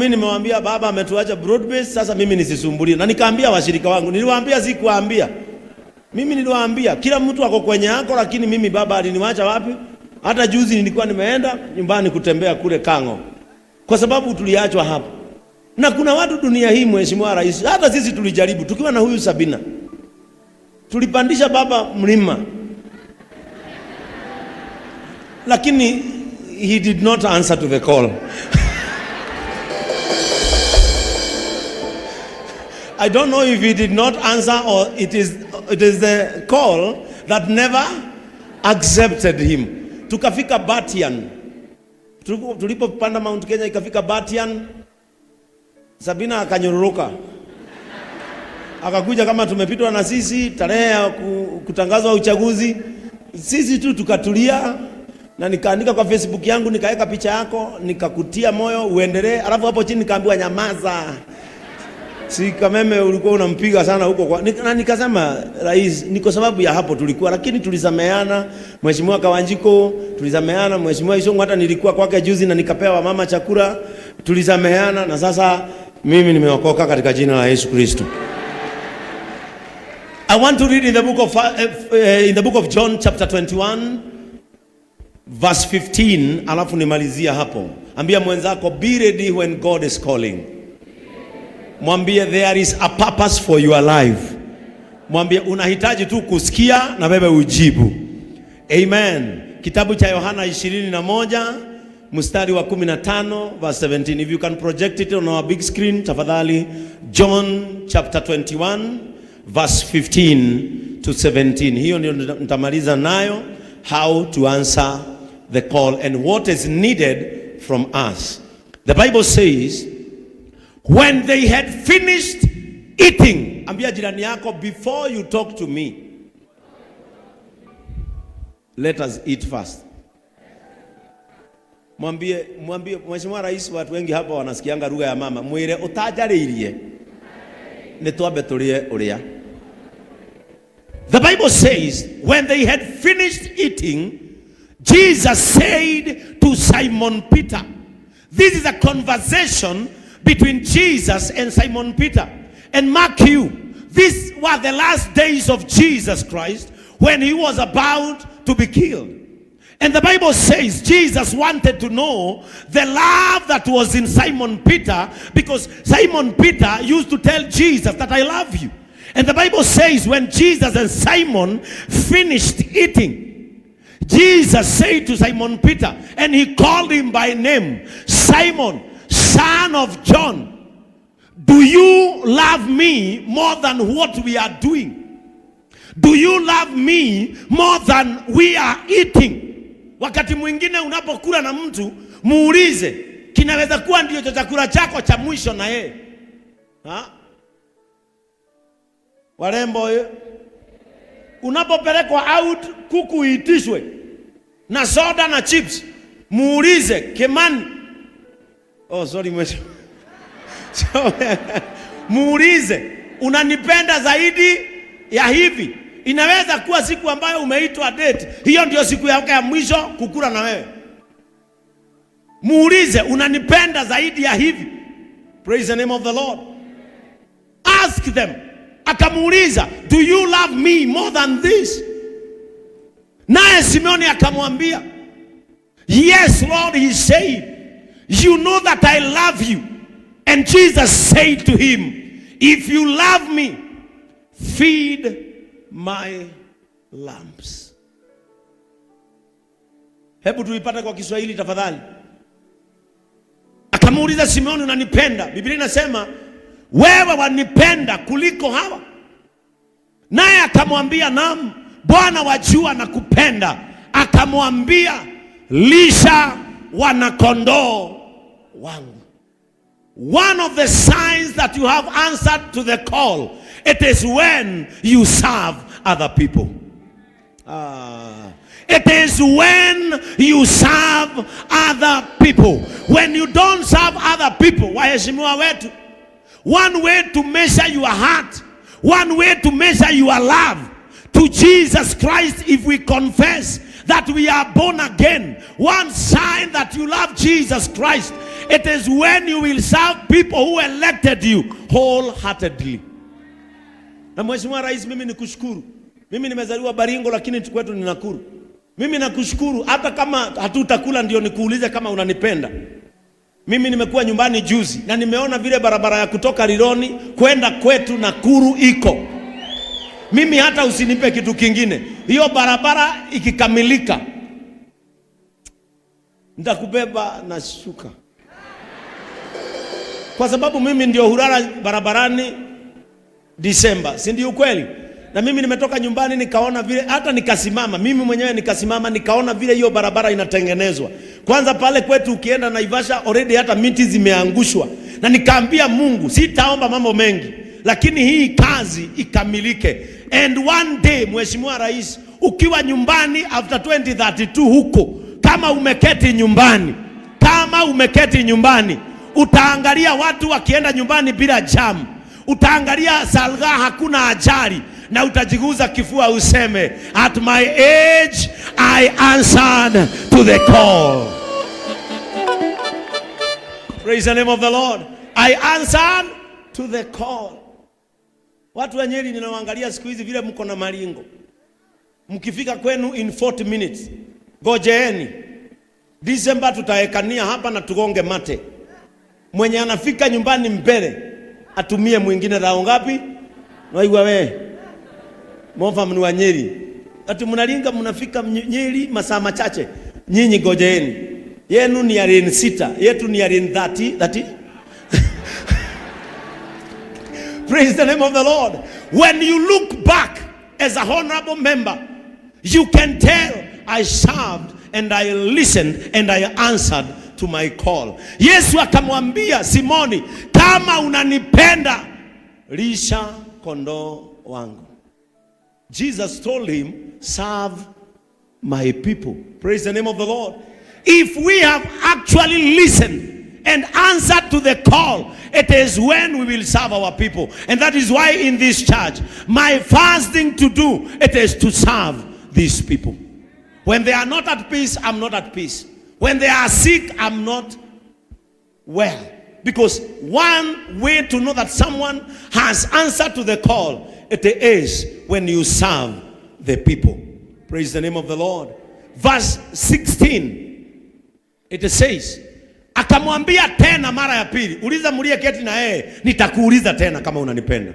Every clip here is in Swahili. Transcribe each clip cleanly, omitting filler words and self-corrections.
Mimi nimewaambia baba ametuacha broad base, sasa mimi nisisumbulie. Na nikaambia washirika wangu, niliwaambia, sikuwaambia. Mimi niliwaambia kila mtu ako kwenye yako, lakini mimi baba aliniwacha wapi? Hata juzi nilikuwa nimeenda nyumbani kutembea kule Kango, kwa sababu tuliachwa hapa. Na kuna watu dunia hii, Mheshimiwa Rais, hata sisi tulijaribu tukiwa na huyu Sabina, tulipandisha baba mlima, lakini he did not answer to the call. I don't know if he did not answer or it is the call that never accepted him. Tukafika Batian. Tulipopanda Mount Kenya ikafika Batian, Sabina akanyururuka. Akakuja kama tumepitwa na sisi tarehe ya kutangazwa uchaguzi. Sisi tu tukatulia na nikaandika kwa Facebook yangu, nikaweka picha yako, nikakutia moyo uendelee, alafu hapo chini nikaambiwa nyamaza. Si Kameme ulikuwa unampiga sana huko kwa na nikasema rais, ni kwa sababu ya hapo tulikuwa, lakini tulisameana. Mheshimiwa Kawanjiko tulisameana, Mheshimiwa Isongo hata nilikuwa kwake juzi na nikapewa mama chakula, tulisameana, na sasa mimi nimeokoka katika jina la Yesu Kristo. I want to read in the book of John chapter 21 verse 15, alafu nimalizia hapo. Ambia mwenzako, be ready when God is calling. Mwambie there is a purpose for your life. Mwambie unahitaji tu kusikia na wewe ujibu. Amen. Kitabu cha Yohana 21 mstari wa 15 verse 17. If you can project it on our big screen tafadhali. John chapter 21 verse 15 to 17. Hiyo ndio nitamaliza nayo, how to answer the call and what is needed from us. The Bible says, when they had finished eating, ambia jirani yako, before you talk to me, let us eat first. Mwambie, mwambie Mheshimiwa Rais, watu wengi hapa wanasikianga lugha ya mama, mwire utajarĩirie nĩ twambe tũrĩe ũrĩa. The Bible says, when they had finished eating, Jesus said to Simon Peter. This is a conversation between Jesus and Simon Peter. And mark you, these were the last days of Jesus Christ when he was about to be killed. And the Bible says Jesus wanted to know the love that was in Simon Peter, because Simon Peter used to tell Jesus that I love you. And the Bible says when Jesus and Simon finished eating, Jesus said to Simon Peter, and he called him by name, Simon, son of John, do you love me more than what we are doing? Do you love me more than we are eating? Wakati mwingine unapokula na mtu muulize, kinaweza kuwa ndio chakula chako cha mwisho na yeye. Ha? Warembo, unapopelekwa out kuku iitishwe na soda na chips, muulize Kimani. Oh, sorry mheshimiwa. So, muulize unanipenda zaidi ya hivi. Inaweza kuwa siku ambayo umeitwa date, hiyo ndio siku yako ya mwisho kukula na wewe. Muulize unanipenda zaidi ya hivi. Praise the name of the Lord. Ask them. Akamuuliza, do you love me more than this? Naye Simeoni akamwambia, yes Lord, he said, you know that I love you. And Jesus said to him, if you love me, feed my lambs. Hebu tuipate kwa Kiswahili tafadhali. Akamuuliza Simeoni, unanipenda? Biblia inasema wewe wanipenda kuliko hawa? Naye akamwambia, naam Bwana, wajua nakupenda. Akamwambia, lisha wanakondoo wangu. One of the signs that you have answered to the call, it is when you serve other people. It is when you serve other people. When you don't serve other people, waheshimiwa wetu, one way to measure your heart, one way to measure your love to Jesus Christ, if we confess that we are born again, one sign that you love Jesus Christ It is when you will serve people who elected you wholeheartedly. Na Mheshimiwa Rais, mimi nikushukuru. Mimi nimezaliwa Baringo, lakini kwetu ni Nakuru. Mimi nakushukuru hata kama hatutakula ndio nikuulize kama unanipenda. Mimi nimekuwa nyumbani juzi na nimeona vile barabara ya kutoka Rironi kwenda kwetu Nakuru iko. Mimi hata usinipe kitu kingine, hiyo barabara ikikamilika nitakubeba na shuka, kwa sababu mimi ndio hulala barabarani Disemba, si ndio ukweli? Na mimi nimetoka nyumbani nikaona vile, hata nikasimama mimi mwenyewe nikasimama nikaona vile hiyo barabara inatengenezwa. Kwanza pale kwetu ukienda Naivasha already hata miti zimeangushwa, na nikaambia Mungu sitaomba mambo mengi, lakini hii kazi ikamilike. And one day, Mheshimiwa Rais, ukiwa nyumbani after 2032 huko, kama umeketi nyumbani, kama umeketi nyumbani, utaangalia watu wakienda nyumbani bila jam, utaangalia Salga hakuna ajali, na utajiguza kifua useme, "At my age I answered to the call." Praise the name of the Lord. I answered to the call. Watu wa Nyeri ninawaangalia siku hizi vile mko na maringo, mkifika kwenu in 40 minutes, gojeeni December tutaekania hapa na tugonge mate. Mwenye anafika nyumbani mbele atumie mwingine thao ngapi? Naigua we mofa ni wa Nyeri, ati mnalinga mnafika Nyeri masaa machache. Nyinyi gojeeni, yenu ni ya lane 6, yetu ni ya lane 30, 30. Praise the name of the Lord. When you look back as a honorable member, you can tell, "I served and I listened and I answered to my call." Yesu akamwambia Simoni, "Kama unanipenda, lisha kondoo wangu." Jesus told him, "Serve my people." Praise the name of the Lord. If we have actually listened and answered to the call, it is when we will serve our people. And that is why in this church, my first thing to do, it is to serve these people. When they are not at peace, I'm not at peace. When they are sick, I'm not well. Because one way to know that someone has answered to the call, it is when you serve the people. Praise the name of the Lord. Verse 16, it says, akamwambia tena mara ya pili, uliza mlie keti na yeye, "Nitakuuliza tena kama unanipenda."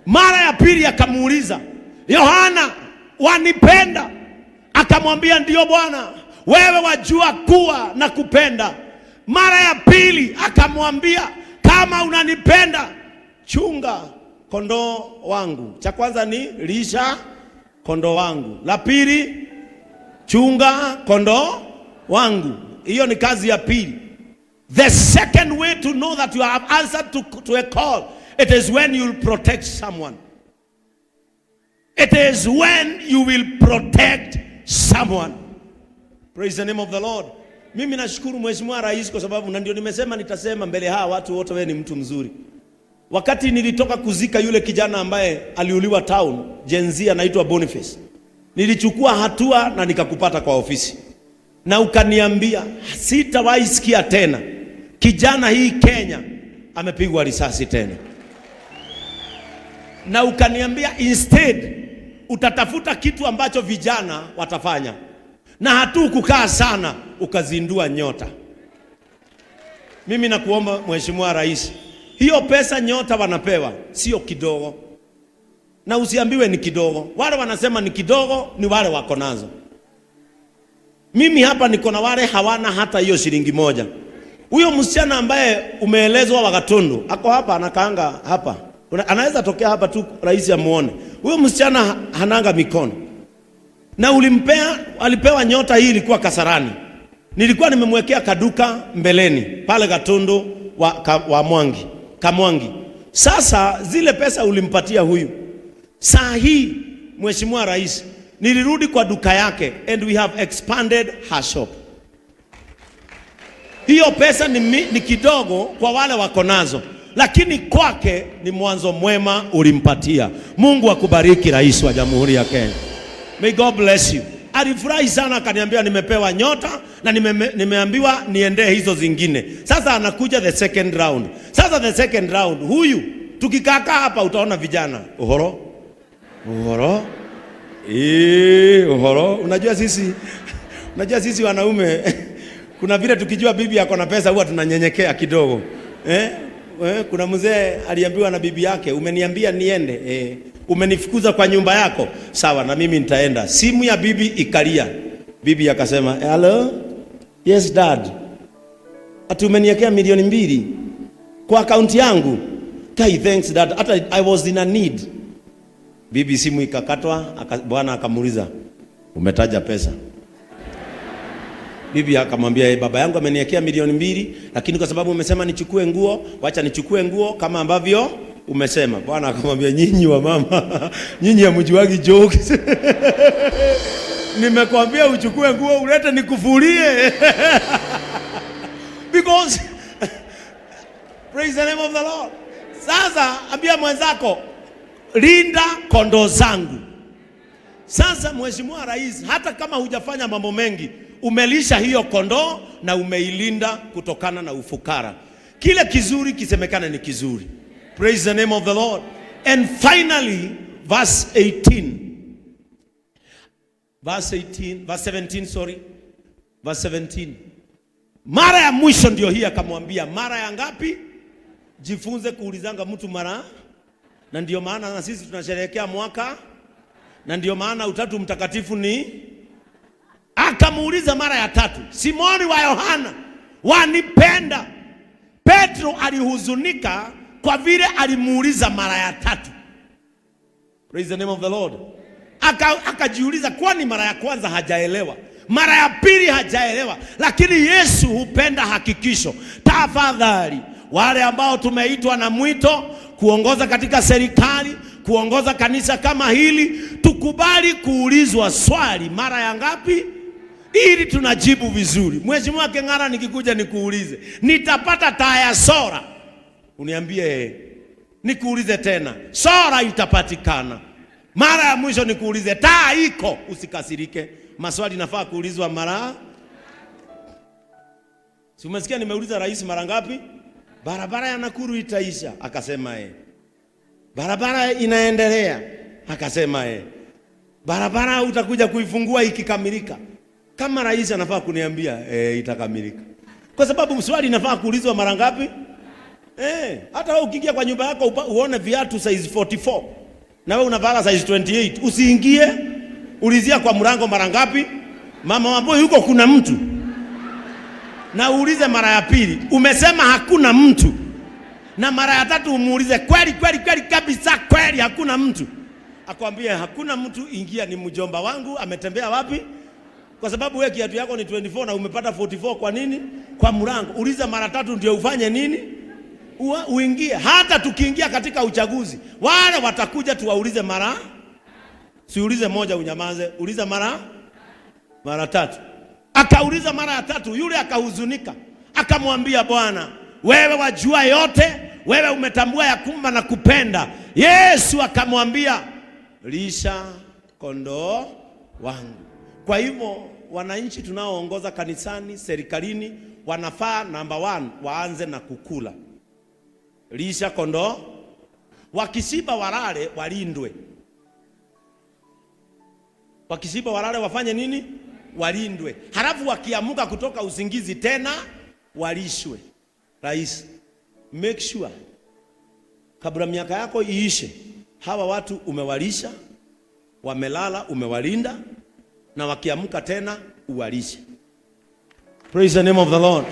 Mara ya pili akamuuliza, "Yohana, wanipenda?" Akamwambia, "Ndiyo Bwana, wewe wajua kuwa nakupenda." Mara ya pili akamwambia, "Kama unanipenda, chunga kondoo wangu." Cha kwanza ni lisha kondoo wangu, la pili chunga kondoo wangu. Hiyo ni kazi ya pili. The second way to know that you have answered to a call, it is when you will protect someone. It is when you will protect someone. Praise the name of the Lord. Mimi nashukuru Mheshimiwa Rais kwa sababu, na ndio nimesema nitasema mbele hawa watu wote, wewe ni mtu mzuri. Wakati nilitoka kuzika yule kijana ambaye aliuliwa town, Gen Z anaitwa Boniface, nilichukua hatua na nikakupata kwa ofisi na ukaniambia, "Sitawahi sikia tena kijana hii Kenya amepigwa risasi tena," na ukaniambia instead utatafuta kitu ambacho vijana watafanya, na hatukukaa sana, ukazindua Nyota. Mimi nakuomba Mheshimiwa Rais, hiyo pesa Nyota wanapewa sio kidogo, na usiambiwe ni kidogo. Wale wanasema ni kidogo ni wale wako nazo. Mimi hapa niko na wale hawana hata hiyo shilingi moja. Huyo msichana ambaye umeelezwa wa Gatundu ako hapa, anakaanga hapa, anaweza tokea hapa tu rais amuone. Huyo msichana hananga mikono na ulimpea, alipewa Nyota hii ilikuwa Kasarani. Nilikuwa nimemwekea kaduka mbeleni pale Gatundu wa Mwangi, Kamwangi. Sasa zile pesa ulimpatia huyu, saa hii Mheshimiwa Rais, nilirudi kwa duka yake and we have expanded her shop. Hiyo pesa ni kidogo kwa wale wako nazo, lakini kwake ni mwanzo mwema ulimpatia. Mungu akubariki, Rais wa Jamhuri ya Kenya. May God bless you. Alifurahi sana, akaniambia nimepewa nyota na nimeambiwa niendee hizo zingine. Sasa anakuja the second round. Sasa the second round, huyu tukikaakaa hapa utaona vijana uhoro uhoro uhoro. Unajua sisi wanaume kuna vile tukijua bibi ako na pesa huwa tunanyenyekea kidogo, eh? Kuna mzee aliambiwa na bibi yake, "Umeniambia niende, umenifukuza kwa nyumba yako, sawa, na mimi nitaenda." Simu ya bibi ikalia. Bibi akasema, "Hello, yes dad, ati umeniwekea 2 milioni kwa akaunti yangu? Kai, thanks dad, hata I was in a need." Bibi simu ikakatwa, bwana akamuuliza, "Umetaja pesa?" Bibi akamwambia, "Eh, baba yangu ameniwekea 2 milioni, lakini kwa sababu umesema nichukue nguo, wacha nichukue nguo kama ambavyo umesema." Bwana akamwambia, "Nyinyi wa mama, nyinyi hamjuagi jokes. Nimekwambia uchukue nguo ulete nikufulie." Because praise the name of the Lord. Sasa ambia mwenzako, "Linda kondoo zangu." Sasa Mheshimiwa Rais, hata kama hujafanya mambo mengi, umelisha hiyo kondoo na umeilinda kutokana na ufukara. Kile kizuri kisemekane ni kizuri. Praise the name of the Lord. And finally, verse 18. Verse 18, verse 17, sorry. Verse 17. Mara ya mwisho ndio hii akamwambia, mara ya ngapi? Jifunze kuulizanga mtu mara, na ndio maana na sisi tunasherehekea mwaka, na ndio maana Utatu Mtakatifu ni. Akamuuliza mara ya tatu, "Simoni wa Yohana, wanipenda?" Petro alihuzunika kwa vile alimuuliza mara ya tatu. Praise the name of the Lord. Akajiuliza kwani mara ya kwanza hajaelewa, mara ya pili hajaelewa, lakini Yesu hupenda hakikisho. Tafadhali, wale ambao tumeitwa na mwito kuongoza katika serikali, kuongoza kanisa kama hili, tukubali kuulizwa swali mara ya ngapi ili tunajibu vizuri. Mheshimiwa Keng'ara, nikikuja nikuulize, nitapata taa ya solar? Uniambie. Nikuulize tena, solar itapatikana? Mara ya mwisho nikuulize, taa iko? Usikasirike, maswali nafaa kuulizwa mara. Si umesikia nimeuliza rais mara ngapi? Barabara ya Nakuru itaisha? Akasema eh. Barabara inaendelea? Akasema eh. Barabara utakuja kuifungua ikikamilika? Kama rais anafaa kuniambia itakamilika, kwa sababu swali inafaa kuulizwa mara ngapi? Hata wewe ukiingia kwa nyumba yako uone viatu size 44 na wewe unavaa size 28, usiingie. Ulizia kwa mlango mara ngapi? "Mama Wambui, yuko kuna mtu?" Na uulize mara ya pili, "Umesema hakuna mtu?" Na mara ya tatu umuulize, "Kweli kweli kweli kabisa, kweli hakuna mtu?" Akwambie hakuna mtu, ingia, ni mjomba wangu ametembea wapi? Kwa sababu wewe kiatu yako ni 24 na umepata 44 kwa nini? Kwa mlango. Uliza mara tatu ndio ufanye nini? Uingie. Hata tukiingia katika uchaguzi, wale watakuja tuwaulize mara, siulize moja unyamaze, uliza mara tatu. Akauliza mara ya tatu, yule akahuzunika, akamwambia, "Bwana, wewe wajua yote, wewe umetambua ya kwamba nakupenda." Yesu akamwambia, "Lisha kondoo wangu." Kwa hivyo wananchi tunaoongoza kanisani, serikalini, wanafaa number one, waanze na kukula. Lisha kondoo, wakishiba walale, walindwe. Wakishiba walale, wafanye nini? Walindwe. Halafu wakiamuka kutoka usingizi tena walishwe. Rais, make sure kabla miaka yako iishe, hawa watu umewalisha, wamelala, umewalinda, na wakiamka tena uwalishe. Praise the name of the Lord.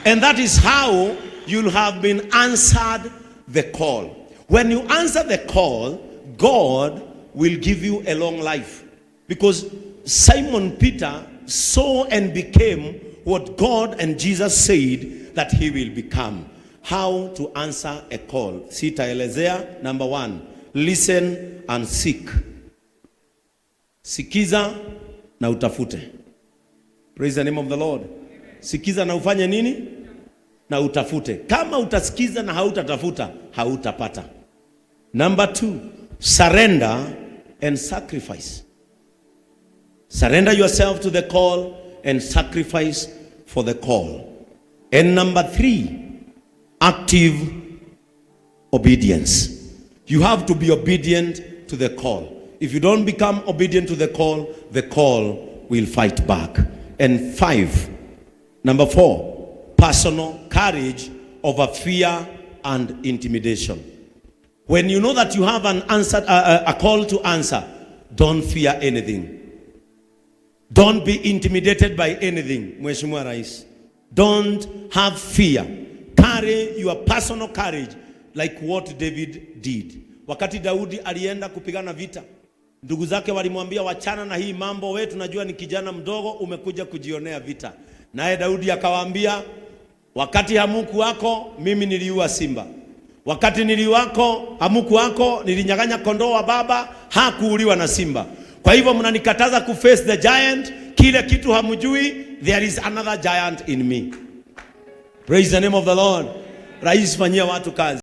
And that is how you'll have been answered the call. When you answer the call, God will give you a long life. Because Simon Peter saw and became what God and Jesus said that he will become. How to answer a call. Sitaelezea. Number one, listen and seek. Sikiza na utafute. Praise the name of the Lord. Sikiza na ufanye nini? Na utafute. Kama utasikiza na hautatafuta, hautapata. Number two, surrender and sacrifice. Surrender yourself to the call and sacrifice for the call. And number three, active obedience. You have to be obedient to the call. If you don't become obedient to the call will fight back. And five, number four, personal courage over fear and intimidation. When you know that you have an answer, a call to answer, don't fear anything. Don't be intimidated by anything, Mheshimiwa Rais. Don't have fear. Carry your personal courage like what David did. Wakati Daudi alienda kupigana vita, ndugu zake walimwambia, wachana na hii mambo, wewe tunajua ni kijana mdogo, umekuja kujionea vita. Naye Daudi akawaambia, wakati hamukuwako mimi niliua simba, wakati nilikuwako hamukuwako nilinyang'anya kondoo wa baba, hakuuliwa na simba. Kwa hivyo mnanikataza ku face the giant, kile kitu hamjui, there is another giant in me. Praise the name of the Lord. Rais, fanyia watu kazi.